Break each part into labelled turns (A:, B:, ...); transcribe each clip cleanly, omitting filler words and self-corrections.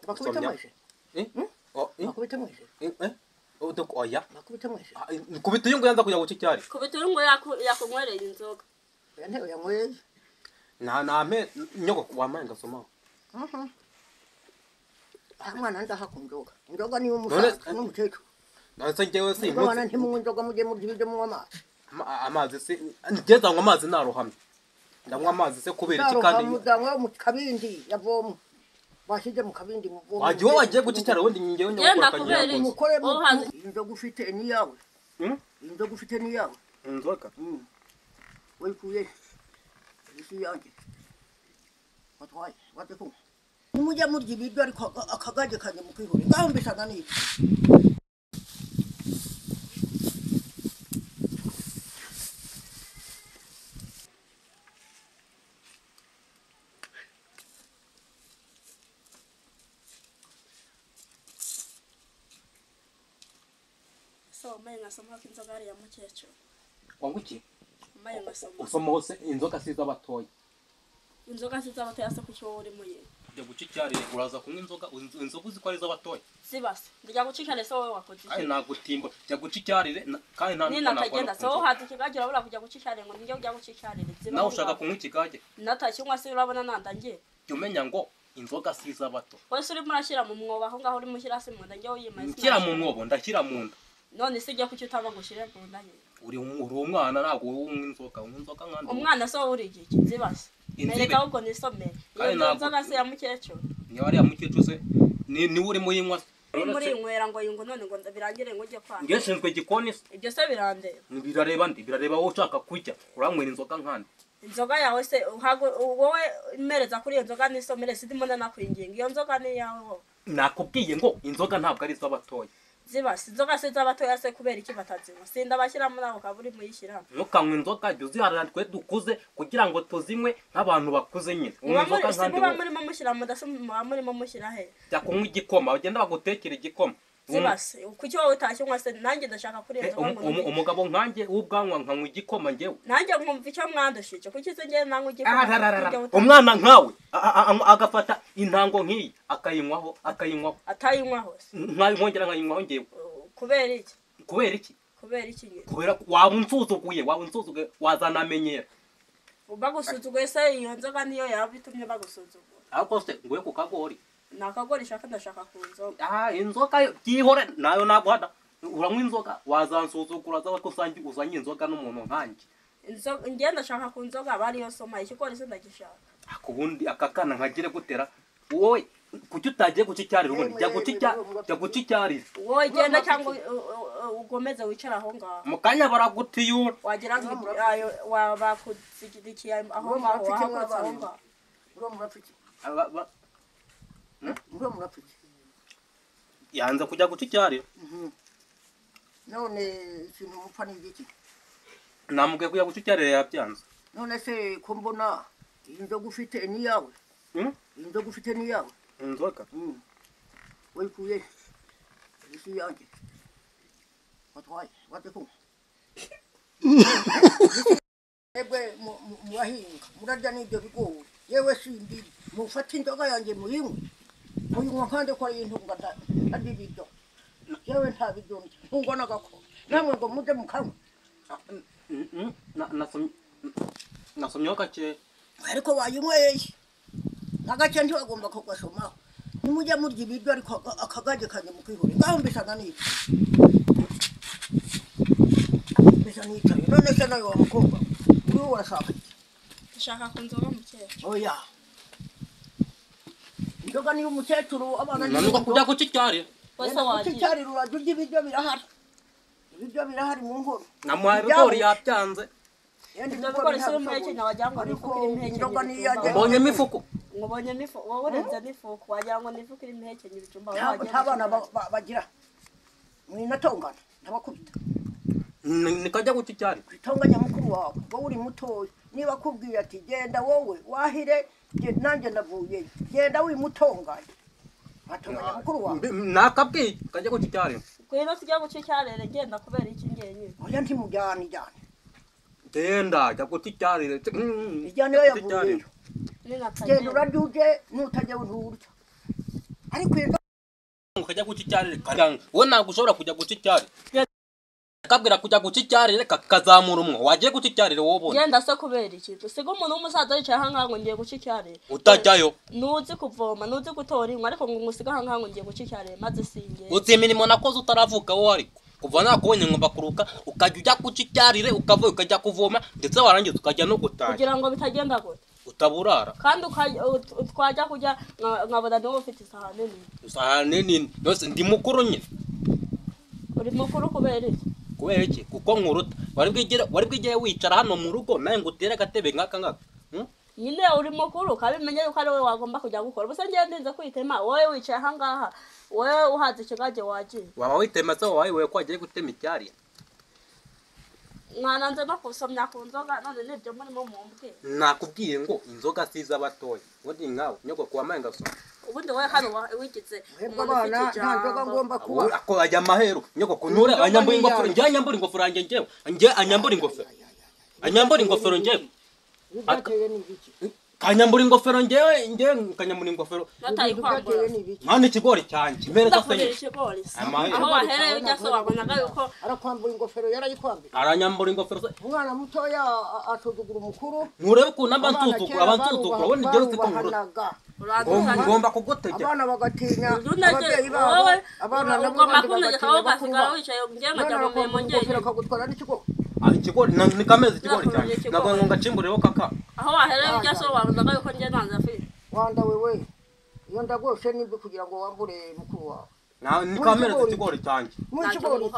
A: Bakubita mwese.
B: Eh? Oh, eh?
A: Bakubita mwese.
B: Eh? Udoko oya.
A: Bakubita mwese.
B: Kubita yungu yanza kujya guca icyari.
C: Kubita yungu yakunywereye inzoga.
A: Oya ntebe yanyweye.
B: Na name nyoko wamaye ngasoma.
A: Mhm. Mwana ndaha kunjoga. Inzoga niyo umusaza n'umukecuru.
B: Nase njyewe si
A: imutse. Ntimunywe inzoga mujye murya ibiryo munywa amazi.
B: Amazi se ngeza ngo amazi narohamye. Ndanywa amazi se kubera iki kandi
A: ndanywa mu kabindi yavoma. Bashije mu kabindi muvoma.
B: Wagiye wagiye guca icyari wundi njyewe
C: nyoko akanyira.
A: Umukore inzoga ufite ni yawe. Inzoga ufite ni yawe.
B: Inzoga.
A: Wikuye. Isi yanjye. Watwaye watekumwe. Nimujya murya ibiryo ariko akagaje kanje mukihore. Ngaho mbisana n'iki.
C: So maye ngasoma ko inzoga ari ya mukecuru.
B: Wangu iki?
C: Maye ngasoma.
B: Usoma hose inzoga siza abatoya.
C: Inzoga siza abatoya se kuki wowe uri muye?
B: Kujya guca icyarire uraza kunywa inzoga inzoga uzi ko ari iz'abatoya.
C: Zibase. Ndijya guca icyarire se wowe wakoze iki?
B: Kandi nagutimba. Jya guca icyarire kandi nta
C: niko nakagenda se wowe haza ikigage urabura kujya guca icyarire ngo njye ujya guca icyarire.
B: Nawe ushaka kunywa ikigage?
C: Natakinywa se urabona nandangiye.
B: Jya umenya ngo inzoga si iz'abato.
C: Wowe se urimo urashyira mu mwobo aho ngaho urimo ushyira se mu nda njye uyimaye.
B: Nshyira mu mwobo ndashyira mu nda.
C: None se ujya kuki utanga gushire mu nda nyine?
B: Uri umwana ntabwo unywa inzoga unywa inzoga nkandi.
C: Umwana se wowe uri igiki zibase. Nereka ahubwo nisomere. Iyo nzoga se ya mukecuru.
B: Niba ari ya mukecuru se ni uri muyinywa se.
C: Muri inywera ngo yungo none ngo birangire ngo ujye kwa.
B: Ngiye nshinzwe igikoni se.
C: Ibyo se birandeba.
B: Birareba ndi birareba wowe ushaka kurya uranywera inzoga nkandi.
C: Inzoga yawe se wowe mereza kuri iyo nzoga nisomere sidimo ndanakwinginga. Iyo nzoga ni yawe wowe.
B: Nakubwiye ngo inzoga ntabwo ari iz'abatoya.
C: Zibase inzoga se z'abatoya se kubera iki batazinywa sinda bashyira muri ako kaburi muyishyira.
B: Ntukanywe inzoga jya uziharira twe dukuze kugira ngo tuzinywe nk'abantu bakuze nyine.
C: Unywa inzoga nkandi wowe. Muba murimo mushyira mu daso muba murimo mushyira he?
B: Jya kunywa igikoma bagenda bagutekera igikoma.
C: Zibase kuki wowe utakinywa se nanjye ndashaka kuri iyo nzoga ngo
B: umugabo nkanjye w'ubwanwa nkanywa igikoma njyewe.
C: Nanjye nkumva icyo mwandushije kuki se njye nanywa igikoma.
B: Umwana nkawe agafata intango nk'iyi akayinywaho akayinywaho.
C: Atayinywaho se.
B: Nkongera nkayinywaho njyewe.
C: Kubera iki?
B: Kubera iki?
C: Kubera iki nyine?
B: Kubera waba unsuzuguye waba unsuzuguye wazanamenyera.
C: Bagusuzuguye se iyo nzoga niyo yaba itumye bagusuzugura.
B: Ariko se nguye ku kagori.
C: Nakagori shaka ndashaka ku nzoga.
B: Ah inzoga byihore nayo naguhada. Uranywa inzoga wazansuzugura za ko usangi uzanye inzoga n'umuntu nkanjye.
C: Inzoga ngiye ndashaka ku nzoga bari yo soma ikigori se ndagishaka.
B: Akubundi akakana nkagire gutera wowe kuki utagiye guca icyarire ubundi jya guca icyarire jya guca icyarire.
C: Wowe genda cyangwa ugomeze wicara aho ngaho.
B: Mu kanya baragutiyura.
C: Wagira ngo ayo wabakuzigikiye aho ngaho wahakorotse aho ngaho.
A: Uro murapfiki.
B: Yanze kujya guca icyarire.
A: None ikintu mupfa ni igiki?
B: Namubwiye kujya guca icyarire yabyanze.
A: None se ko mbona inzoga ufite ni yawe? Inzoga ufite ni yawe?
B: Inzoga?
A: Wikuye. Isi yanjye. Watwaye watekumwe. Ebwe murahinga murarya n'ibyo bigori. Yewe sindi mufate inzoga yanjye muyinywe. Muyinywa kandi ko ari intunga ndarya ibiryo. Yewe nta biryo ndya ntungwa n'agakoma. Namwe ngo mujye mukanywa.
B: Nasomyeho gake.
A: Ariko wayinyweye. Nagake ntiwagomba kugasomaho. Nimujya murya ibiryo ariko akagaje kanje mukihore. Ngaho mbisana n'iki? Mbisa n'iki? None se nawe wa mukobwa uriho urashaka iki?
C: Ndashaka ku nzoga mukecuru.
A: Oya. Inzoga niyo umukecuru abana
B: ni kujya guca icyarire.
C: Wese wagiye.
A: Guca icyarire urajya urya ibiryo birahari. Ibiryo birahari mu nkono.
B: Namuhaye ibigori yabyanze.
C: Ibyo bigori se umuhekenya wagira ngo ni ifuku irimo ihekenye.
B: Mbonyemo ifuku.
C: Ngubonyemo ifuku wowe urenze n'ifuku wagira ngo ni ifuku irimo ihekenye ibijumba wowe wagira.
A: Nta bana bagira. Mwinatongana ndabakubita.
B: Nikajya guca icyarire.
A: Kwitonganya mukuru wawe wowe uri mutoya niba akubwiye ati genda wowe wahire nanjye ndavuye genda wimutonganya. Atonganya mukuru wawe.
B: Nakabwiye kajya guca icyarire.
C: Ngwino tujya guca icyarire genda kubera iki ngenyine.
A: Oya ntimujyane ijyane.
B: Genda jya guca icyarire.
A: Ijyane yo yavuyeyo. Genda urarya uje nutajya nturya. Ariko
B: ukajya guca icyarire kanga wowe ntabwo ushobora kujya guca icyarire. Akabwira kujya guca icyarire kazamura umwo. Wagiye guca icyarire wowe ubona.
C: Genda se kubera iki? Usiga umuntu w'umusaza yicaye aha ngaha ngo ngiye guca icyarire.
B: Utajyayo.
C: Nuzi kuvoma, nuzi gutora inkwi ariko ngo ngusiga aha ngaha ngo ngiye guca icyarire maze singe.
B: Uzi imirimo nakoze utaravuka wowe ariko. Kuva nakubonye ngomba kuruka ukajya ujya guca icyarire ukava ukajya kuvoma ndetse warangiza ukajya no gutaha.
C: Kugira ngo bitagenda gute.
B: Utaburara.
C: Kandi twajya kujya nkabona niwe ufite isahani nini.
B: Isahani nini. Nose ndi mukuru nyine.
C: Uri mukuru kubera iki?
B: Kubera iki? Kuko nkuruta. Wari bwigere wicara hano mu rugo nawe ngo utere agatebe nk'aka ngaka.
C: Nyine uri mukuru kabimenye yuko ari wowe wagomba kujya gukora. Ubuse ngiye ndinze kwitema wowe wicaye aha ngaha wowe uhaze ikigage wagiye.
B: Waba witema se wawe wewe ko wagiye gutema icyari?
C: Mwananze no kusomya ku nzoga none nibyo murimo mumbwira.
B: Nakubwiye ngo inzoga si iz'abatoya. Ubundi nkawe nyogoko wamaye ngasoma.
C: Ubundi wowe hano wigize
A: umuntu ufite ijambo. Ngomba kuba
B: ako ajya mahero nyogoko nure anyambura ingofero njye anyambura ingofero yanjye njyewe njye anyambura ingofero. Anyambura ingofero njyewe. Kanyambura ingofero njyewe njye kanyambura ingofero.
C: Natayi kwambura.
B: Mwana ikigori cyanjye mbere
C: ndasenye. Aho wahereye ujya so wabonaga yuko
A: arakwambura ingofero yarayikwambira.
B: Aranyambura ingofero se.
A: Umwana mutoya asuzugura umukuru.
B: Nturebe ukuntu aba nsuzugura abansuzugura wowe nigero uzi ko nkuruta. Ngomba kugutegeka.
A: Abana bagatinya ababyeyi babo. Abana nabo
C: bagatinya bakuru babo.
A: Ingofero akagutwara n'ikigori.
B: Ikigori ni kameze ikigori cyanjye. Ntabwo ngo ngacimbureho kaka.
C: Aho wahereye ujya so wabonaga yuko njye nanze afite.
A: Wanda wewe iyo ndagoshe nimbi kugira ngo wambure mukuru wawe.
B: Na ni kamere ikigori cyanjye.
A: Mu kigori.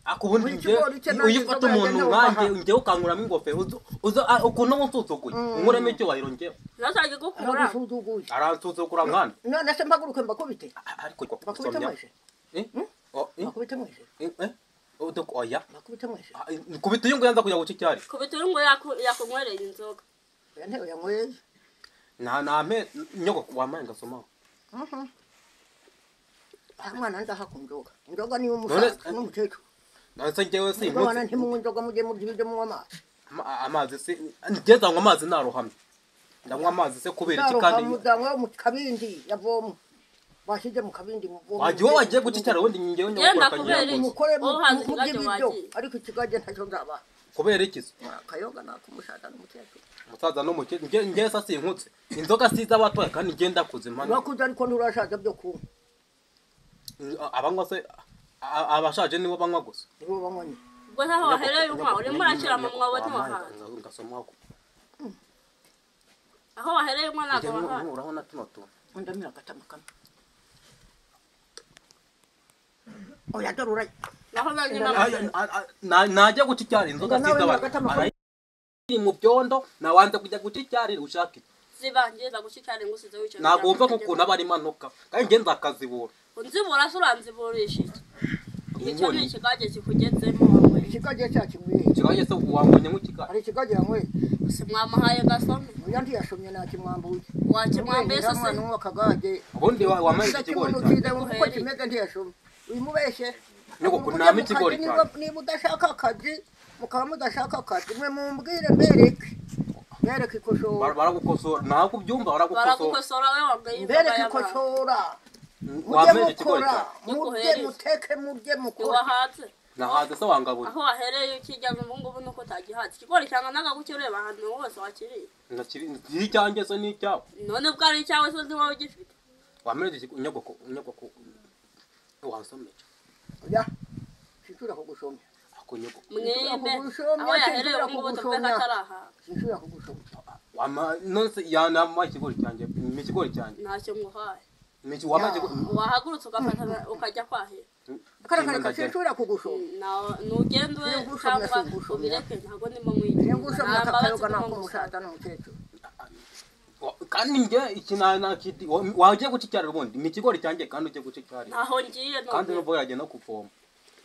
B: Ako ubundi nje uyifata umuntu nkanjye nje ukankuramo ingofero uzo ukuntu unsuzuguye unkuramo icyubahiro njewe.
C: Nazaje gukura.
B: Aransuzugura mwana.
A: None se mpaguruke mbakubite.
B: Ariko
A: bakubite mwese. Bakubite mwese.
B: Udoko oya.
A: Bakubite mwese.
B: Kubita uyu ngo yanza kujya guca icyari.
C: Kubita uyu ngo yakunywereye inzoga.
A: Oya ntebe yanyweye.
B: Na name nyogoko wamaye ngasoma.
A: Mwana ndaha ku nzoga. Inzoga ni umusaza n'umukecuru.
B: Nase njyewe si
A: imutse. Ntimunywe inzoga mujye murya ibiryo munywa amazi.
B: Amazi se njye ndanywa amazi narohamye. Ndanywa amazi se kubera iki kandi
A: ndanywa mu kabindi yavoma. Bashije mu kabindi muvoma.
B: Wagiye wagiye guca icyari ubundi njyewe nyogokora
C: kanyira.
A: Mukore murye ibiryo ariko ikigage ntacyo nzaba.
B: Kubera iki se?
A: Kayoga nakumusaza n'umukecuru.
B: Umusaza n'umukecuru njye njye sasa inkutse. Inzoga si iz'abatoya kandi njye ndakuze mwana.
A: Urakuze ariko nturashaje byo kunywa.
B: Abanywa se abashaje nibo banywa gusa.
A: Nibo banywa nyine.
C: Ubwo ntaho wahereye unywa urimo urashyira mu mwobo ntiwahaze.
B: Ngasoma ko.
C: Aho wahereye unywa ntabwo wahaze.
B: Urabona tuno tuntu.
A: Ndamira agatama kamwe. Oya dore urayi.
C: Naho
B: najya guca icyari inzoga si iz'abatoya. Iri mu byondo nawanze kujya guca icyari ushaka iki.
C: Zibangiza guca icyari ngusize wicaye.
B: Ntabwo wumva ko ukuntu aba arimo antuka kandi njye nzakazibura.
C: Unzibura se uranziburisha iki? Icyo ni ikigage kikugezemo.
A: Ikigage cyakinyweye.
B: Ikigage se wambonye nk'ikigage.
A: Hari ikigage yanyweye.
C: Se mwamuhaye gasome.
A: Oya ntiyashomye nakimwambuye.
C: Wakimwambuye se se.
A: N'uwo kagage.
B: Ubundi wamaye ikigori cyanjye.
A: Uko kimeze ntiyashomye. Uyimubeshe.
B: Nyogoko name ikigori cyanjye.
A: Niba udashaka akazi mukaba mudashaka akazi mwe mumbwire mbereke. Mbereke ikosora.
B: Baragukosora. Ntabwo ubyumva baragukosora.
C: Baragukosora wewe wabwiye.
A: Mbereke ikosora. Mujye mukora, mujye muteke, mujye mukora.
C: Wahaze.
B: Nahaze se wangabura.
C: Aho wahereye ukijya ubu ngubu nuko utagihaze. Ikigori cyanganaga gutyo ureba ahantu hose wakiriye.
B: Nakiri ni icyanjye se ni icyawe.
C: None ubwo ari icyawe se ntiwawe ugifite.
B: Wamereye nyogoko nyogoko wansomeje.
A: Oya. Sinshobora kugushomya.
B: Ako nyogoko.
C: Mwembe. Aho yahereye ubu ngubu tuvuge ko ataraha.
A: Sinshobora kugushomya.
B: Wama none ya nama ikigori cyanjye, ni ikigori cyanjye.
C: Ntacyo nguhaye.
B: Wahagurutse
C: ugafata ukajya kwahira.
A: Kara sinshobora kugushomya.
C: Nugende cyangwa ubireke ntabwo ndimo mwigira.
A: Singushomya akayoga nakumusaza n'umukecuru.
B: Kandi njye iki nakidi wagiye guca icyari ubundi ni ikigori cyanjye kandi ujye guca icyari.
C: Ntaho ngiye none.
B: Kandi n'ubwo yagiye no kuvoma.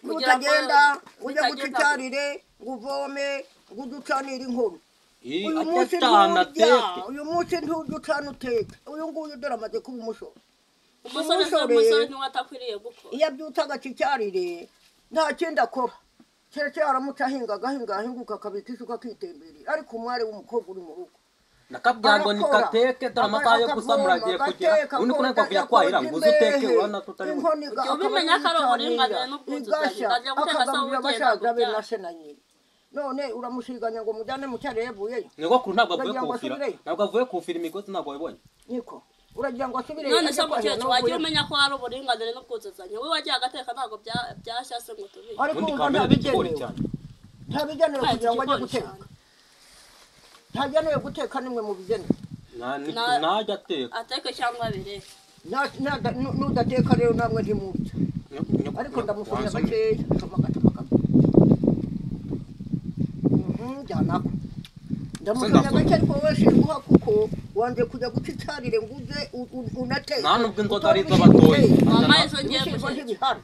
A: Utagenda ujye guca icyarire ngo uvome ngo ujye ucanira inkono. Uyu munsi nturya, uyu munsi nturya ucana uteke. Uyu nguyu dore amaze kuba umusore.
C: Umusore niwe atakwiriye gukora.
A: Iyo abyutse agaca icyarire nta kindi akora. Keretse aramutse ahinga agahinga ahinguka akabika isuka akitemberera. Ariko umwari w'umukobwa uri mu rugo
B: Nakabwira ngo nikateke dore amasaha yo gusamura agiye kugera. Ubundi ko ntabwo kujya kwahira ngo uze uteke urabona tutari
C: Ujya ubimenya ko ari uburinganire n'ubwuzuzanye, ndajya guteka se wowe
A: akagaburira
C: ugenda
A: basaza be
C: kubyara.
A: na se na nyina. None uramushiganya ngo mujyane mu cyaro yavuyeyo.
B: Nyogokuru ntabwo avuye
A: Uragira ngo
B: kufira.
A: asubireyo?
B: Ntabwo avuye kufira imigozi ntabwo wabibonye.
A: Niko uragira ngo asubireyo
C: None se
A: ajye kwahira
C: mukecuru
A: nawe
C: wagiye
A: uvuyeyo?
C: umenya ko hari uburinganire n'ubwuzuzanye, wowe wagiye agateka ntabwo byashya se ngo tubike.
A: Ariko
B: Ubundi
A: wumva
B: kamera ni ikigori
A: ntabigenewe.
B: cyane.
A: Ntabigenewe
C: Nta
A: kugira ngo ajye
C: ikigori
A: guteka.
C: cyane.
A: Ntagenewe guteka nimwe mu bigenewe.
B: Najya ateka.
C: Ateke cyangwa abireke.
A: Nudateka rero namwe ntimurya. Ariko ndamufunira gakeya nsoma gatama kamwe. Njyanako ndamufunira gake ariko wowe shinguha kuko wanze kujya guca icyarire ngo uze unateke.
B: Nta nubwo inzoga ari iz'abatoya.
C: Mama izo ngiye
A: Ibishyimbo
C: guteka.
A: ntibihari.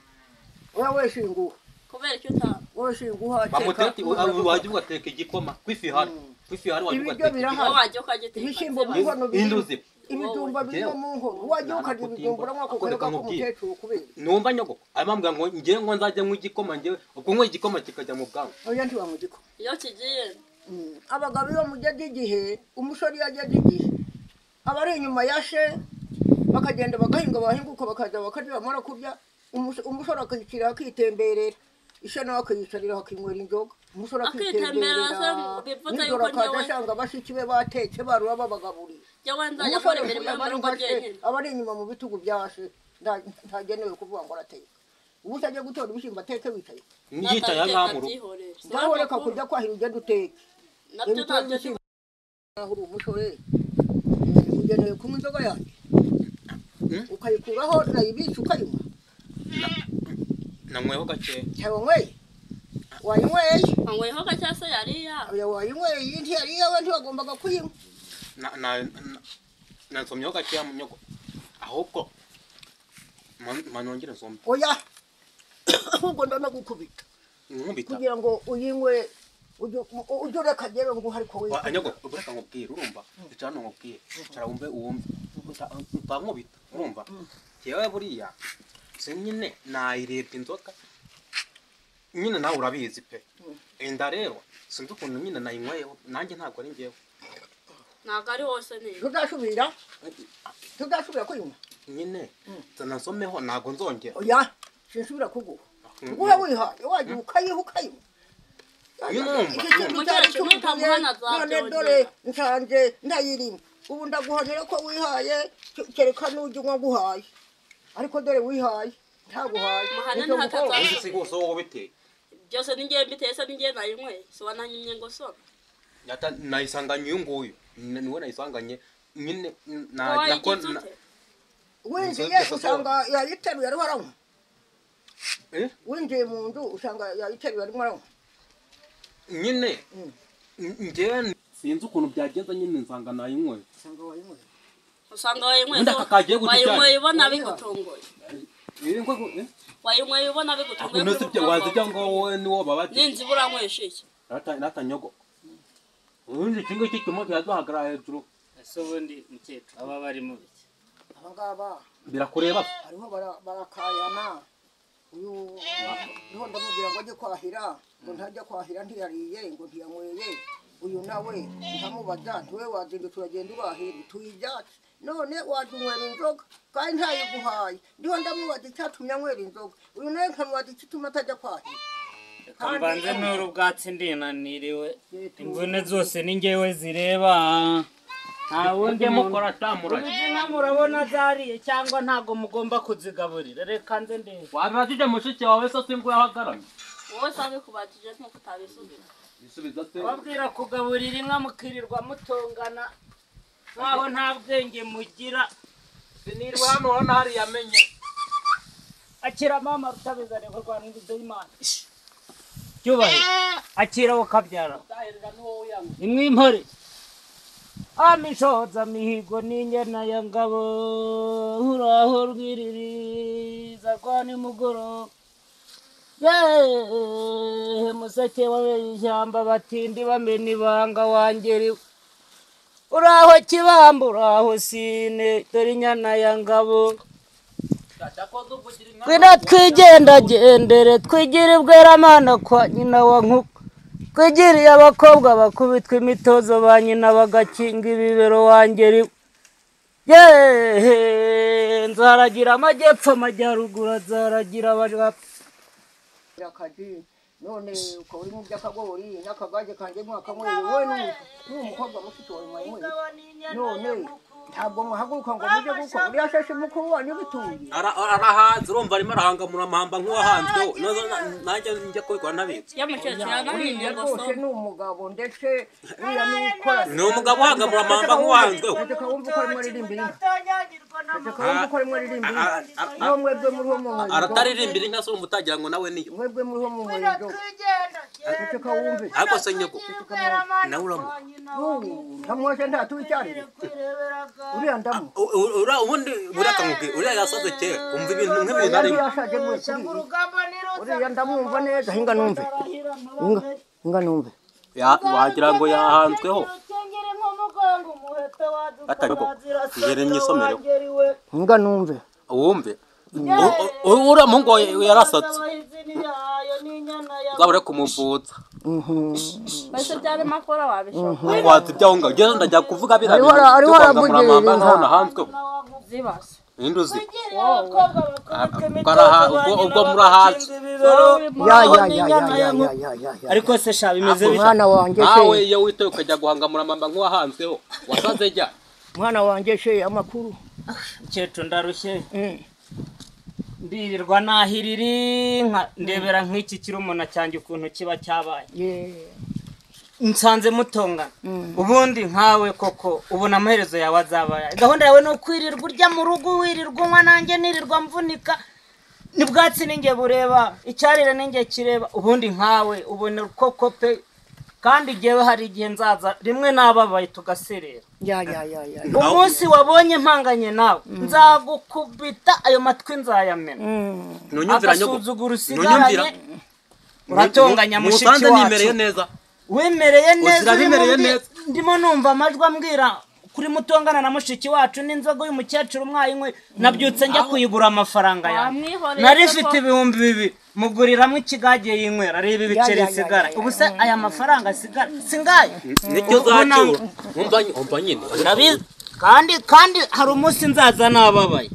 A: Oya we shinguha.
C: Kubera icyo utanga.
A: Wowe shinguha teka.
B: Bamutete wajya ugateka igikoma kw'ifi ihari. Kw'ifi ihari wajya
A: Ibiryo
B: ugateka
A: birahari.
C: Wowe wajya ukagiteka.
A: Ibishyimbo mu nkono birimo.
B: Induzi.
A: Ibijumba birimo mu nkono. Wajya ukarya ibijumba uranywa ako kayoga k'umukecuru kubera.
B: Numva nyogoko arimo ambwira ngo ngewe ngo nzajya nywa igikoma ngewe ubwo nywa igikoma kikajya mu bwanwa.
A: Oya ntiwanywa igikoma.
C: Iyo kigiye.
A: Abagabo iyo mugeze igihe, umusore iyo ageze igihe aba ari inyuma ya she, bakagenda bagahinga bahinguka bakaza bakarya bamara kurya umusore akiyicira akitemberera, ishe nawe akiyicarira akinywera inzoga, umusore
C: Akitemberera
A: akitemberera
C: se bivuze
A: nijoro
C: yuko
A: akaza
C: njyewe-
A: asanga bashiki be batetse barura babagaburiye.
C: Njyewe nzajya
A: Umusore
C: gukora imirimo yo
A: aba
C: mu
A: ari
C: rugo
A: nka se,
C: njyenyine.
A: aba ari inyuma mu bitugu bya se, ntagenewe kuvuga ngo arateka. Ubu utajya gutora ibishyimbo ateke wicaye.
B: Yicaye aha ngaha mu rugo.
C: Natabiteka byihorere.
A: Ngaho reka kujya kwahira ugenda uteke.
C: Nabyo ntabyo
A: Ibishyimbo aho uri umusore ugenewe kunywa inzoga yanjye ukayikuraho nayibitse ukayinywa.
B: Nanyweho gakeya.
A: Cyangwa wanyweye wayinyweye.
C: Anyweho gake se yariya.
A: Oya wayinyweye iyi ntiyari iyawe ntiwagombaga kuyinywa.
B: Nansomyeho gakeya nyoko. Ahubwo manongere nsome.
A: Oya ahubwo ndanagukubita.
B: Nkubita.
A: Kugira ngo uyinywe ujye ureka njyewe nguhe ariko
B: Wa nyoko ureka nkubwire urumva. Icara hano nkubwire. Icara wumve wumve. Utankubita urumva. Jewe buriya se nyine nayirebye inzoga. Nyine nawe urabizi pe. Inda rero sinzi ukuntu nyine nayinyweyeho nanjye ntabwo ari njyewe.
C: Ntabwo ari hose ni.
A: Tuzasubira tuzasubira kuyinywa.
B: Nyine nsomeho ntabwo nzongera.
A: Oya sinsubira kuguha. Nguhe wihaye wajya ukayiha ukayinywa. Iki kintu cyari cy'umutuye none dore nsanze ntayirimo. Ubu ndaguhanira ko wihaye kereka n'ujya unywa nguhaye. Ariko dore wihaye ntaguhaye.
C: Muhane
A: Nicyo
C: ntihataza-
A: gukora.
B: Uzi si hose wowe biteye.
C: Byose ni njyewe mbiteye se ni njyewe nayinyweye. Si wananyimye ngo soma.
B: Yata nayisanganye uyu nguyu. Niwe nayisanganye nyine
C: Wayigize ute?
A: Winjiye usanga yayiteruye ariho aranywa.
B: Eh?
A: Winjiye mu nzu usanga yayiteruye arimo aranywa.
B: Nyine njyewe sinzi ukuntu byagenze nyine nsanga nayinyweye.
A: Usanga wayinyweye.
C: Usanga wayinyweye.
B: Ubundi aka kagiye guta icyayi.
C: Wayinyweye ubona bigutunguye. Wayinyweye ubona bigutunguye.
B: Uno sibyo wazijya ngo wowe niwo babati.
C: Ninzi buranywesha iki?
B: Rata nyogo. Ubundi iki ngiki cyuma kiraduhagarara hejuru.
D: Ese ubundi mukecuru aba bari mu biki?
A: Aba ngaba
B: Birakureba.
A: hariho barakayana. Uyu niho ndamubwira ngo ajye kwahira ngo ntajya kwahira ntiyariye ngo ntiyanyweye. Uyu nawe nkamubaza ntiwe wazindutse uragenda urahira utuye ibyatsi none waje unywera inzoga kandi ntayiguhaye. Ndiho ndamubaza icyatumye anywera inzoga. Uyu nawe nkamubaza igituma atajya kwahira.
D: Reka mbanze ntura ubwatsi ndinaniriwe. Imvune zose ni njyewe zireba. Nta wundi
B: Mujye
D: muntu.
B: mukora tamura.
D: Ubu izi nka murabona zariye cyangwa ntabwo mugomba kuzigaburira. Reka nze ndebe.
B: Wabibajije mushiki wawe se singo yahagaramye.
C: Wowe se abikubajije nkuko utabisubiza.
B: Bisubiza se.
D: Babwira kugaburira inka mukirirwa mutongana nkaho nta bwenge mugira.
B: Sinirwa hano urabona hariya amenye.
D: Akira mama rutabizane ko rwanda imana. Cyubahiro akira ukabyara. Nimwimpore. Amishoza mihigo n'inyana ya ngabo uraho rwiririza rwa nimugoroba. Yeee museke wabeye ishyamba batindi bamena ibanga wangeriwe. Uraho kibamba uraho sine dore inyana ya ngabo. Ngwino twigendagendere twigire ibweramana kwa nyina wa nkuko. Kwigiriye abakobwa bakubitwa imitozo ba nyina bagakinga ibibero wangeri. Yeee, nzaragira amajyepfo amajyaruguru nzaragira abajapfa.
A: Akaji none ukaba uri mu by'akagori n'akagage kanjye mwakanyweye wowe n'umukobwa mushiki wawe mwayinyweye none ntabwo mwahaguruka ngo mujye gukora uriya shashe mukuru wanyu bituye
B: arahanze urumva arimo arahangamura amahamba nk'uwahanzweho nanjye njya kubikora ntabizi
C: ya mukecuru yanahinye
A: uriya rwose ni umugabo ndetse uriya ni ukora
B: ni umugabo uhangamura amahamba nk'uwahanzweho
A: reka wumve uko arimo aririmbira inka reka wumve uko arimo aririmbira inka naho mwebwe muriho mu nkweto
B: arataririmbira inka se urumva utagira ngo nawe niyo
A: mwebwe muriho mu nkweto reka wumve
B: ariko se nyoko nawe uramuha
A: ntamwoshe ntatuwicyarire uriya ndamu
B: ubundi buriya akamubwira uriya yasaze kera umva ibintu nk'ibintu arimo
A: yashaje mwese uriya ndamwumva neza hinga numve hinga numve
B: wagira ngo yahanzweho atari ko ngere mu isomero
A: hinga numve
B: wumve uriya muhungu yarasatse uzabure kumuvuza
C: mbese byarimo akora wabishobora
B: watse ibyaho ngaho ugeze ndajya kuvuga biriya bintu
A: ariho
B: byo
A: aravugira
B: amahamba
A: inka.
B: nkaho nahanzweho
C: zibase
B: ninde uzi ubwo murahanze
A: ya ya ya ya ya ya ya ya ya
D: Ariko se sha bimeze bite?
A: mwana wanjye
B: nawe
A: she
B: iyo witoye ukajya guhangamura amahamba nk'uwahanzweho wasaze jya
A: mwana wanjye she amakuru
D: Mukecuru ndarushye ndirirwa nahirira inka ndebera nk'iki kirumuna cyanjye ukuntu kiba cyabaye nsanze mutongana ubundi nkawe koko ubona amaherezo yawe azaba gahunda yawe ni ukwirirwa urya mu rugo wirirwa unywa nanjye nirirwa mvunika ni bwatsi ninjye bureba icyarire ninjye kireba ubundi nkawe ubona koko pe kandi jyewe hari igihe nzaza rimwe nababaye tugaserera
A: ya ya ya ya
D: umunsi wabonye mpanganye nawe nzagukubita ayo matwi nzayamena
B: ntunyumvira nyoko
D: agasuzuguro usigaranye uratonganya mushiki
B: musanze nimereye
D: wacu
B: neza
D: wemereye neza
B: Uzira
D: urimo
B: bimereye neza.
D: ndimo numva amajwi ambwira kuri mutongana na mushiki wacu n'inzoga y'umukecuru mwayinywe nabyutse njya kuyigura amafaranga yanjye
C: Wamwihoreye
D: nari
C: se
D: mfite
C: ko-
D: 2000 muguriramo ikigage yinywera reba ibiceri
A: Ya, ya, ya,
D: bisigara
A: ya, ya.
D: ubu se aya mafaranga asigara singaye
B: nicyo zacyura umva nyine
D: Ndabizi kandi hari umunsi nzaza nababaye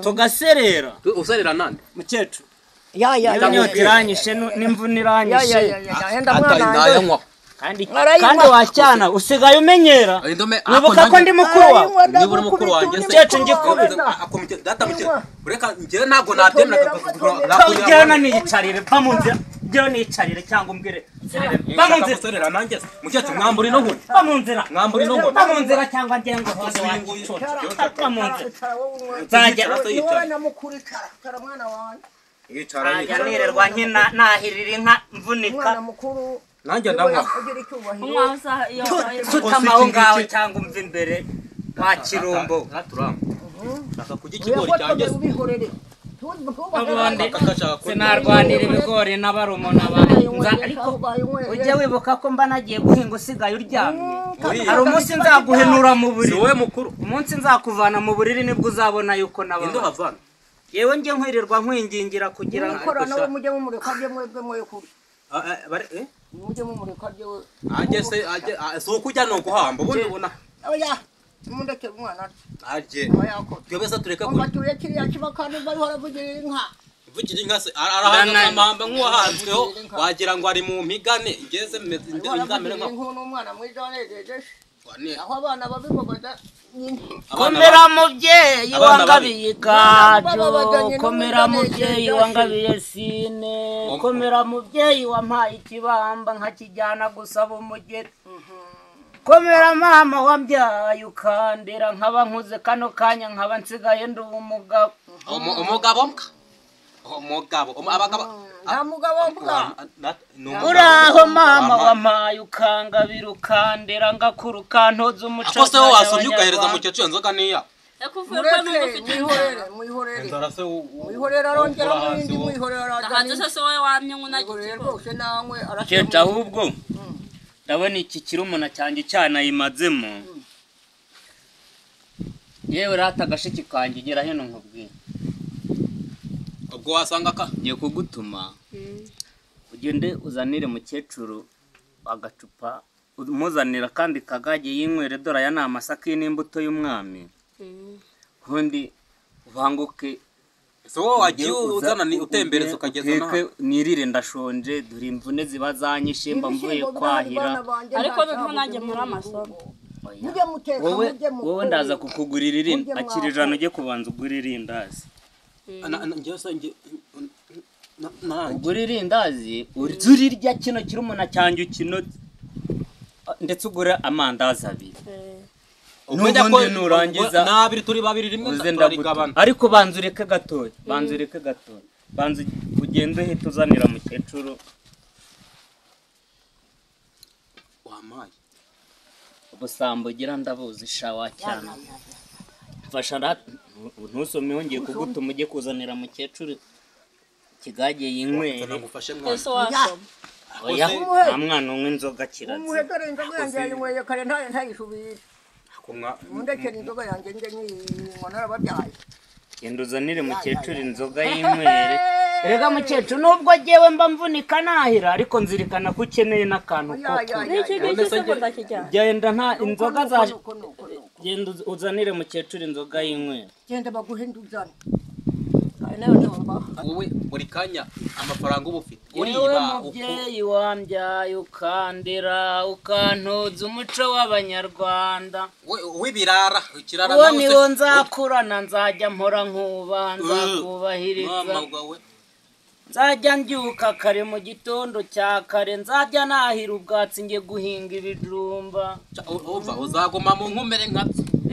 D: tugaserera
B: userera nande
D: mukecuru
A: ya ya
D: niba
A: ya
D: inyota iranyishe n'imvune
A: ya
D: iranyishe
A: ya ya ya yenda mwana wanjye
B: ndayanywa
D: kandi
A: Arayanywa.
D: kandi wacyana usigaye umenyera
B: Indome-
D: wibuka ko ndi mukuru wawe
B: niba uri mukuru wanjye se
D: Mukecuru ngikubita.
B: Data mukecuru reka njyewe ntabwo nabyemera
D: njyewe niyicarire va mu nzira njyewe niyicarire cyangwa umbwire nserere va mu nzira
B: guserera nanjye se mukecuru mwambura ino nkoni
D: va mu nzira
B: mwambura ino nkoni
D: va mu nzira cyangwa njyewe ngo hose wacucu va mu nzira nzajya
A: ni wowe na mukuru icara icara mwana wanjye
B: yicara
D: nzajya nirirwa nkina nahirira inka mvunika
A: umwana mukuru
B: nanjye ndanywa
A: ugira icyubahiro
C: unywa usa iyo
D: sutama aho ngaho cyangwa umva imbere wa kirumbo
B: shaka kurya ikigori cyanjye se
A: ubihorere
D: ubundi sinarwanira ibigori n'abarumuna banjye ariko ujye wibuka ko mba nagiye guhinga usigaye uryamye hari umunsi nzaguhenura mu
B: si
D: buriri
B: wowe mukuru
D: umunsi nzakuvana mu buriri nibwo uzabona yuko
B: inde
D: nababara
B: uhavana
D: yewe njye nkwirirwa nkwingingira kugira ngo
A: mukora nawe mujye mumureka bye mwebwe mwe kuri mujye mumureka bye
B: ajye se ajye si ukujya ni uguhamba ubundi ubona
A: oya mundeke umwana
B: ajye
A: aba yakora
B: twebwe se tureke
A: umva tuye kiriya kiba kandi bariho aravugira inka
B: kuvugira inka se arahanga amahamba nk'uwahanzweho wagira ngo ari mu mpigane ngeze
A: ariho
B: nzamere
A: aravugira
B: nka
A: inka n'umwana mwiza wanejeje aho abana babibogoza nyine
D: komera mubyeyi
B: Abana babi.
D: wangabiye igaju
A: Bababaganye
D: komera
A: n'umugani
D: mubyeyi
A: Jeje.
D: wangabiye sine komera mubyeyi wampaye ikibamba nkakijyana gusaba umugeni komera mama wambyaye ukandera nkaba nkuze kano kanya nkaba nsigaye ndi umugabo
B: Umugabo mbwa umugabo abagabo
A: nta mugabo mbwa
D: uraho mama wampaye ukangabira ukandera ngakura ukantoza umuco
B: ako se wowe wasomye ugahereza mukecuru iyo nzoga niya
C: yakuvuye ko
A: mureke
C: n'ubwo ufite
A: mwihorere mwihorere
B: inzara se
A: mwihorere arongera mwindi mwihorere
C: ndahanze
A: arajya
C: se se wowe wamye nk'unagira
A: mwihorere
C: ikigori
A: rwose nanywe
D: Mukecuru ahubwo ndabona iki kirumuna cyanjye cyanayimazemo yewe rata agashiki kanjye gera hino nkubwire
B: ubwo wasanga ka
D: ngiye kugutuma ugende uzanire mukecuru agacupa umuzanira kandi kagage yinywere dore aya ni amasaka n'imbuto y'umwami ubundi ubanguke
B: so wowe wagiye uzana ni utembereza ukageza
D: uteke nirire ndashonje dore imvune ziba zanyishe mba mvuye kwahira
C: Ariko noneho nanjye muri amasomo.
A: Mujye muteka
D: wowe
A: mujye mukore.
D: wowe ndaza kukugurira irindi
A: Mujye
D: akira ijana ujye kubanza ugura irindazi
B: njyewe se njye nanjye
D: ugura irindazi uze urirya kino kirumuna cyanjye ukinoze ndetse ugure amandazi abiri
B: Umenya ko
D: N'ubundi nurangiza
B: n'abiri turi babiri rimwe
D: uze
B: turarigabana
D: ndaguta ariko banza ureke gatoya banza ureke gatoya banza ugende uhite uzanira mukecuru
B: wamaye
D: ubusambo ugira ndabuzi shawa cyane mfasha ntusome wongeye kugutuma ujye kuzanira mukecuru ikigage yinywere
B: nagufashe mwana
C: Ese wasoma.
D: oya nta mwana unywa inzoga
A: Umuhe
D: kirazira
A: dore inzoga yanjye yayinyweye kare ntayishubire.
B: kumwa
A: Mundekere inzoga yanjye njye nyinywa narababyaye.
D: genda uzanire mukecuru inzoga y'inywere erega mukecuru nubwo jyewe mba mvunika nahira ariko nzirikana ko ukeneye n'akantu ko
A: Ya, ya,
D: kunywa
A: ya,
C: N'iki
A: ya.
C: ngiki se ngo ndakijyana.
D: genda nta inzoga za
A: Nuko, nuko, nuko.
D: genda uzanire mukecuru inzoga y'inywere
A: Genda baguhe indi uzane. Ayo nayo ndumva.
B: wowe buri kanya amafaranga uba ufite
D: yewe
B: uriba uko
D: mubyeyi wambyaye ukandera ukantoza umuco w'abanyarwanda
B: w'ibirara ikirara
D: uwo
B: nawe se-
D: niwo nzakurana nzajya mpora nkubaha nzakubahiriza
B: Mama wawe
D: nzajya mbyuka kare mu gitondo cya kare nzajya nahira ubwatsi njye guhinga ibijumba
B: umva uzaguma mu nkomere nka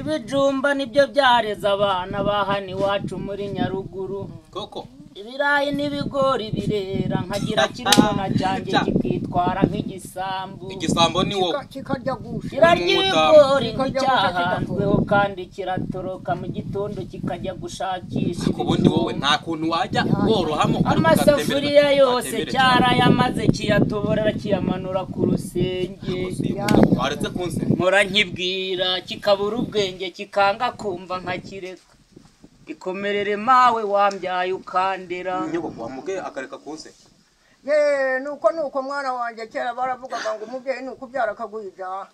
D: ibijumba nibyo byareze abana ba hano iwacu muri Nyaruguru
B: koko
D: ibirayi n'ibigori birera nkagira kirumuna cyanjye kikitwara nk'igisambu
B: igisambo ni wowe
A: Kikarya gusha.
D: kirarya
B: Umutamu.
D: ibigori nk'icyahanzweho kandi kiratoroka mu gitondo kikajya gushakisha
B: ariko ubundi wowe nta kuntu wajya worohamo ariko
D: amasafuriya yose
B: ugatembera
D: cyarayamaze kiyatoborera kiyamanura ku rusenge
B: cyane. Waretse kunseka
D: mpora nkibwira kikabura ubwenge kikanga kumva nkakireka ikomerere mawe wambyaye ukandera
B: nyogoko wamubwiye akareka kunseka
A: Ye, nuko nuko mwana wanjye kera baravugaga ngo umubyeyi ni ukubyara akaguha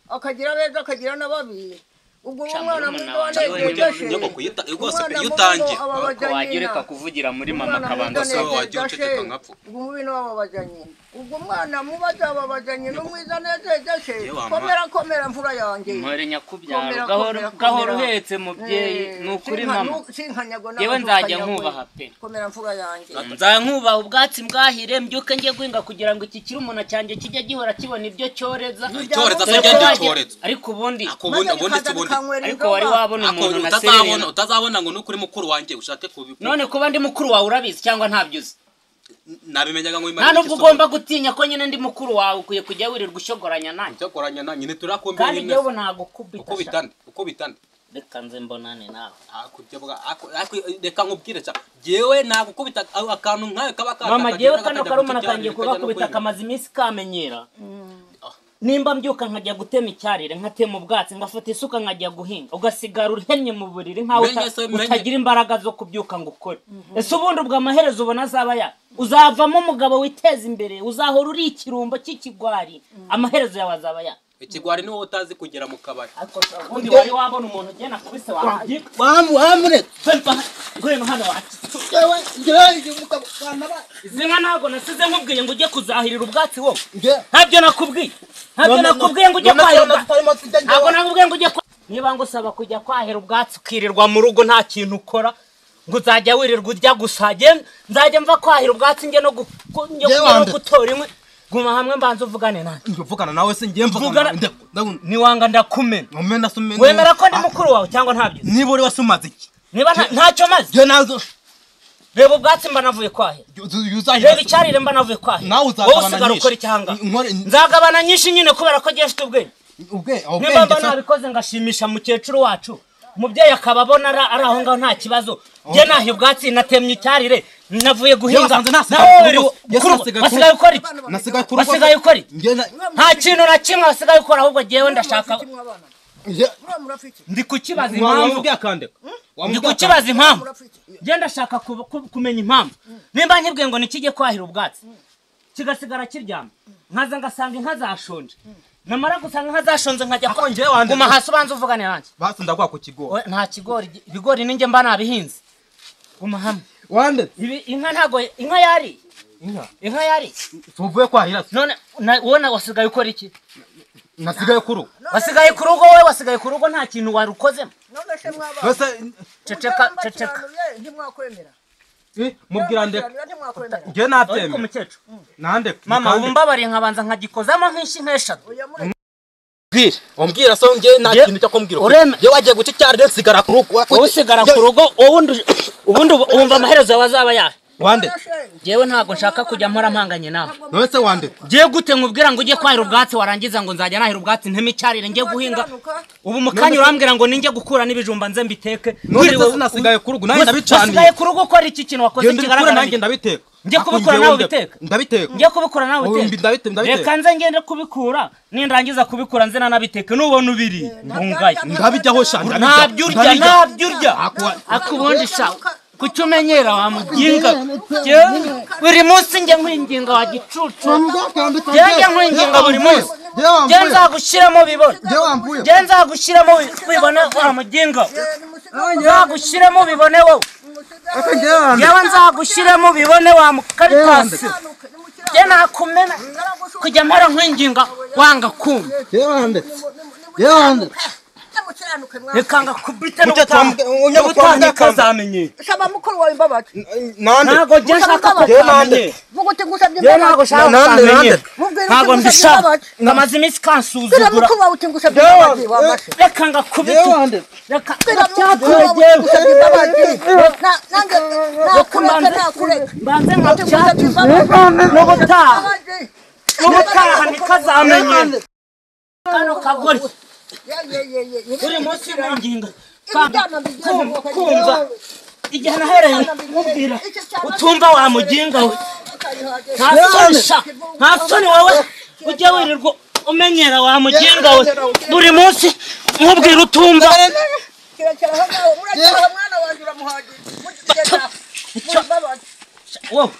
A: akagira abeza akagira n'ababi. Ubwo uwo mwana mwiza wanejeje
B: nyogoko rwose
A: Umwana
B: iyo
A: mubi
B: utangiye
A: ngo ababaza
D: wagira
A: nyina.
D: ureka kuvugira muri mama
A: Umwana
D: akabanza
A: mwiza
B: se
A: anejeje
B: wagiye uceceka
A: she.
B: nkapfa.
A: Ubwo umubi niwe ababaza nyina. Ubwo umwana mubi azababaza nyina umwiza anejeje she.
B: Yewe mama.
A: Komera komera mfura yanjye.
D: mpore nyakubyara
A: Komera,
D: gahoro
A: komera,
D: gahoro
A: komera.
D: uhetse mubyeyi ni ukuri mama
A: Sinkanyagwa
D: Yewe nzajya nkubaha pe.
A: Komera mfura yanjye.
D: nzajya nkubaha ubwatsi mbwahire mbyuke njye guhinga kugira ngo iki kirumuna cyanjye kijye gihora kibona ibyo cyoreza
B: Icyorezo se
D: Dore ko
B: ngende
D: wajya-
B: icyorezo.
D: ariko ubundi
B: Ako ubundi ubundi si ubundi
D: ariko wari wabona
B: Ako
D: umuntu
B: utazabona
D: naserera
B: utazabona ngo nukuri mukuru wanjye ushake kubi
D: none kuba ndi mukuru wawe urabizi cyangwa ntabyo uzi
B: nabimenyaga ngo
D: nta nubwo ugomba gutinya ko nyine ndi mukuru wawe ukwiye kujya wirirwa ushogoranya nanjye
B: cyokoranya na nyine turakumbi
D: kandi
B: rimwe
D: njyewe ubu nagukubita
B: uko
D: sha.
B: bitande uko bitande
D: reka nze mbonane nawe
B: akubyo bwa reka nkubwire cha jewe nagukubita akantu nkawe kaba kata
D: mama jewe kano karumuna kangiye kugakubita kamaze iminsi kamenyera nimba mbyuka nkajya gutema icyarire nkatema ubwatsi ngafata isuka nkajya guhinga ugasigara uhennye mu buriri nkaho
B: Menye se, menye.
D: utagira imbaraga zo kubyuka ngo ukore ese ubundi ubwo amaherezo ubona azaba ya uzavamo umugabo witeza imbere uzahora uri ikirumbo cy'ikigwari amaherezo yawe azaba ya
B: ikigwari ni wowe utazi kugera mu kabari
D: ariko ubundi wari wabona umuntu ugenda kubise wawe
E: wamuretse
D: ngwino hano wacu
E: jewe njyewe umugabo wanaba
D: izi nka ntabwo nasize nkubwiye ngo ujye kuzahirira ubwatsi wowe
E: nje
D: ntabyo nakubwiye ntabyo nakubwiye ngo ujye kwahira ubwatsi ntabwo nakubwiye ngo ujye kwa niba ngusaba kujya kwahira ubwatsi ukirirwa mu rugo nta kintu ukora ngo uzajya wirirwa urya gusa nzajya mva kwahira ubwatsi njye no
E: Njye
D: no
E: wande.
D: gutora inkwi guma hamwe mbanza uvugane nanjye
E: mvugana nawe se ngiye
D: Mvugana-
E: mvugana
D: niwanga ndakumena
E: umena se umena
D: wemera ko ndi mukuru wawe cyangwa ntabyo uzi?
E: niba uri wese umaze iki
D: niba ntacyo maze
E: njye nazo
D: reba ubwatsi mba navuye kwahira
E: uzahira
D: reba icyarire mba navuye kwahira
E: Nawe
D: wowe
E: uzagabana
D: usigara
E: nyinshi.
D: ukora icyanga
E: Nkore-
D: nzagabana nyinshi nyine kubera ko ngiye mfite ubwenge
E: ubwe
D: niba mba
E: ubwenge se
D: nabikoze ngashimisha mukecuru wacu umubyeyi akaba abona ari aho ngaho nta kibazo njye nahiye ubwatsi natemye icyarire navuye guhinga
E: wasanze nasigaye
D: nawe
E: ku rugo.
D: uri- ku rugo.
E: Nasigaye ku rugo.
D: wasigaye ukora iki
E: nasigaye ku rugo
D: wasigaye ukora iki
E: njye na
D: nta kintu na kimwe wasigaye ukora ahubwo jyewe ndashaka
E: njye
D: ndi kukibaza impamvu
E: wamubwiye akandeka
D: ndi kukibaza impamvu njye ndashaka kumenya impamvu nimba nkibwiye ngo nikijye kwahira ubwatsi Kigasigara kiryama. Nkaza ngasanga inka zashonje. Namara gusanga inka zashonze nkajya
B: Ako njyewe wande.
D: Guma hasi ubanza uvugane nanjye.
B: Basi ndaguha ku kigori.
D: Nta kigori, ibigori ninjye mba nabihinze. Guma hamwe.
B: Wande.
D: Ibi inka ntago inka yari. Inka yari.
B: Tuvuye kwahira.
D: None wowe wasigaye ukora iki?
B: Nasigaye ku rugo.
D: Wasigaye ku rugo wowe wasigaye ku rugo nta kintu warukozemo.
A: None se mwaba.
B: Bose
D: ceceka ceceka.
A: Ntimwakwemera.
B: Mubwira nde. Nge nabyemera.
D: Mukecuru.
B: Nande.
D: Mama umbabariye nkabanza nkagikozamo nk'inshi nk'eshatu.
B: Bwira. Umbwira so nge nta kintu cyo kumbwira. Ye wagiye guca cyarire nsigara ku rugo.
D: Usigara ku rugo ubundi wumva amaherezo yawe azaba yahe.
B: Wande.
D: Jewe ntago nshaka kujya mpora mpanganye nawe.
B: None se wande.
D: Jewe gute nkubwira ngo ujye kwahira ubwatsi warangiza ngo nzajya nahira ubwatsi nteme icyarire ngiye guhinga. Ubu mukanya urambwira ngo ninjye gukura n'ibijumba nze mbiteke.
B: None se sinasigaye ku rugo nanjye ndabicaniye.
D: Wasigaye ku rugo ukora iki kintu wakoze kigaragara
B: nanjye ndabiteka.
D: Ngiye kubikura nawe ubiteka.
B: Ndabiteka.
D: Ngiye kubikura nawe ubiteka. Reka nze ngende kubikura nindangiza kubikura nze nanabiteke nubona ubiri ndungaye.
B: Ndabijyaho sha.
D: Ntabyo urya ntabyo urya. Akubundi sha. Kucyumenyera wa muginga. Buri munsi njye nkwinginga wa gicucu. Njye nkwinginga buri munsi. Njye nzagushyiramo bibona. Njye nzagushyiramo bibone wa muginga. Nzagushyiramo bibone wowe. Yewe nzagushyiramo bibone wa mukaritasi. Njye nakumena kujya mpora nkwinginga wanga kumva. Reka ngakubite n'ubutaha kazamenye.
A: Saba mukuru wawe imbabazi.
D: Ntago njye nshaka kukamenya.
A: Vuga uti ngusabye
D: Njye
A: imbabazi.
D: ntago nshaka kukamenya. Ntago mbishaka. Ngamaze iminsi
A: Bwira
D: kansuzugura.
A: mukuru wawe uti ngusabye imbabazi wamase.
D: Reka ngakubite. Reka
A: Bwira mukuru wawe uti ngusabye imbabazi. Nanjye nakureka nakureka.
D: mbanze
A: Uti ngusabye
D: nkabyatuze
A: imbabazi.
D: n'ubutaha.
A: Imbabazi.
D: N'ubutaha ntikazamenye. Kano kagore. Uri munsi y'ingingo. Kumva igihe nahereye nkubwira utumva wa muginga we. Nta soni sha, nta soni wowe ujya wirirwa umenyera wa muginga we. Buri munsi nkubwira utumva. Wowe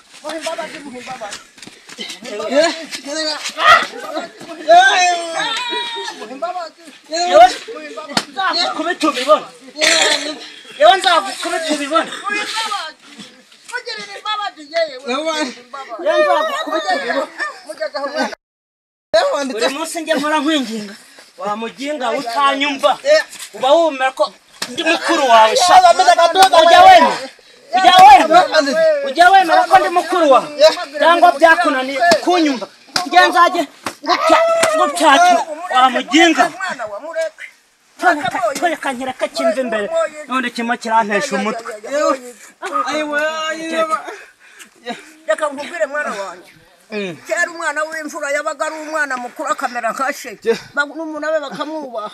D: nzagukubita ubibona. Yewe nzagukubita ubibona. Yewe nzagukubita ubibona. Buri munsi njye mpora nkwinginga wa muginga utanyumva. Uba wumva ko ndi mukuru wawe sha. Ujya wemera. Ujya wemera. Ujya wemera ko ndi mukuru wawe. Cyangwa byakunaniye kunyumva. Njye nzajye ngupyatu wa muginga. Toreka nkireka kimva imbere none kimwe kirantesha umutwe.
A: Reka nkubwire mwana wanjye. Kera umwana w'imfura yabaga ari umwana mukuru akamera nka se. N'umuntu abe bakamwubaha.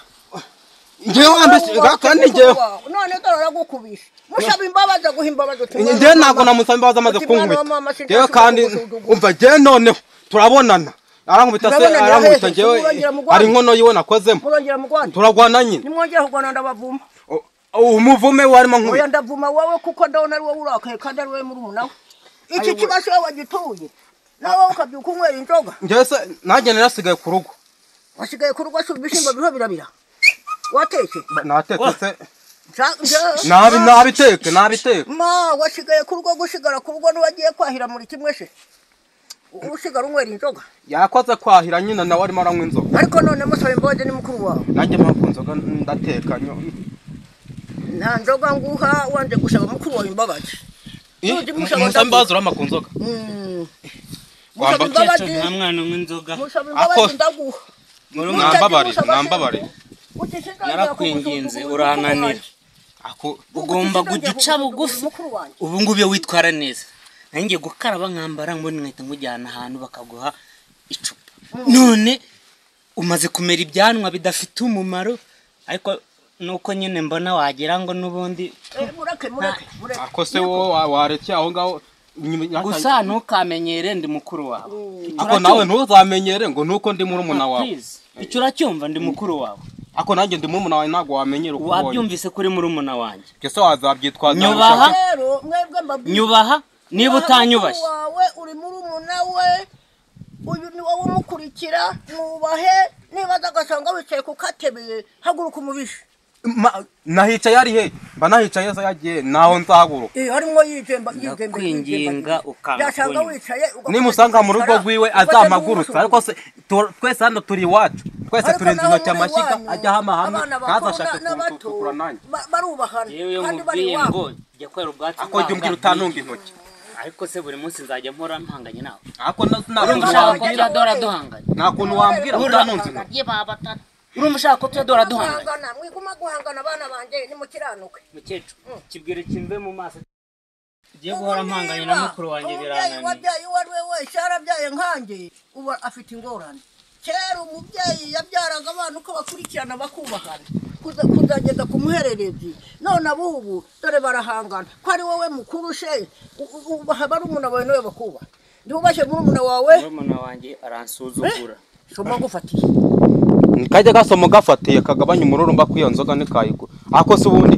B: Njyewe wambe kandi njyewe.
A: None dore aragukubise. Musaba imbabazi aguha imbabazi uti.
B: Njyewe ntabwo namusaba imbabazi amaze kunkubita. Njyewe kandi umva njyewe noneho turabonana. Arankubita se arankubita njyewe ari inkono yiwe nakozemo.
A: Murongera mugwana.
B: Turagwana nyine.
A: Nimwongera kugwana ndabavuma.
B: Umuvume warimo nkubita.
A: Oya ndavuma wowe kuko ndabona ari wowe urakaye kandi ari wowe murumuna we. Iki kibazo wowe wagituye. Nawe ukabyuka unywera inzoga.
B: Njyewe se nanjye narasigaye ku rugo.
A: Wasigaye ku rugo se ibishyimbo biriho birabira. Wateke?
B: Natetse se. Nabi nabiteke nabiteke.
A: Ma wasigaye ku rugo gusigara ku rugo n'uwagiye kwahira muri kimwe se. Usigara unywera inzoga.
B: Yakoze kwahira nyina nawe arimo aranywa inzoga.
A: Ariko none musaba imbabazi ni mukuru wawe.
B: Nanjye mpamvu inzoga ndateka nyo.
A: Nta nzoga nguha wanje gusaba mukuru wawe imbabazi.
B: Musaba imbabazi urama ku nzoga.
A: Musaba imbabazi.
D: Nta mwana unywa inzoga.
A: Musaba imbabazi ndaguha.
B: Nambabare nambabare.
D: Narakwinginze urananira. Ugomba guca bugufi. Ubu ngubu iyo witwara neza. Nanjye gukaraba nkambara ngo nkahita nkujyana ahantu bakaguha icupa. None umaze kumera ibyanwa bidafite umumaro ariko nuko nyine mbona wagira ngo nubundi
A: mureke mureke mureke.
B: Ako se wowe wareke aho ngaho
D: gusa ntukamenyere ndi mukuru wawe.
B: Ako nawe ntuzamenyere ngo nuko ndi murumuna wawe.
D: Icyo uracyumva ndi mukuru wawe.
B: Ako nanjye ndi murumuna wawe ntago wamenyera uko ubonye.
D: Wabyumvise kuri murumuna wanjye.
B: Kese wazabyitwaza.
D: Nyubaha. Nyubaha niba utanyubashye.
A: Wawe uri murumuna we Uyu ni wowe umukurikira, mwubahe. Niba aza agasanga wicaye ku katebe, haguruka umubishe.
B: Nahicaye ari he? Mba nahicaye se yagiye naho nzahaguruka.
A: Eh, harimo yijemba yijemba.
D: Ndakwinginga ukanga
A: yasanga
D: kunywa.
A: wicaye ugakomeza
B: Nimusanga mu rugo
A: kwicara,
B: rwiwe
A: ugasa
B: azampagurutsa, ariko
A: n'umusuzugura.
B: se twese hano turi iwacu, twese
A: Ariko
B: turenze
A: naho
B: intoki
A: muri
B: amashyiga
A: iwanyu,
B: ajya hama hamwe,
A: abana bakuru
B: ntazashake
A: n'abato
B: kuntukura nanjye.
A: Barubahana
D: Yewe iyo
A: kandi bari
D: nkubwiye
A: iwabo.
D: ngo jya kwera ubwatsi
B: Ako jya umbwira
D: kwanga,
B: utantunga intoki.
D: Ariko se buri munsi nzajya mpora mpanganye nawe?
B: Ako nta
D: Urumva
B: kuntu
D: ushaka ko
B: wambwira,
D: tujya duhora duhanganye?
B: nta kuntu wambwira utantunze intoki.
D: Ye baba tata, urumva ushaka ko tujya duhora duhanganye?
A: Guhangana, mwiguma guhangana abana banjye, nimukiranuke.
D: Mukecuru, kibwire kimve mu maso. Ugiye guhora mpanganye na mukuru wanjye
A: Umubyeyi
D: birananiye.
A: wabyaye uwo ari we wese yarabyaye nkanjye uba afite ingorane. Kera umubyeyi yabyaraga abana uko bakurikirana bakubahana kuzageza ku muhererezi. None abubu dore barahangana. Ko ari wowe mukuru she, ubaha barumuna bawe, nawe bakubaha. Ntubashye murumuna wawe.
D: Murumuna wanjye aransuzugura.
A: Soma ngufatiye.
B: Kajya gasoma gafatiye kagabanya umururumba kw'iyo nzoga ntikayigura. Ako se ubundi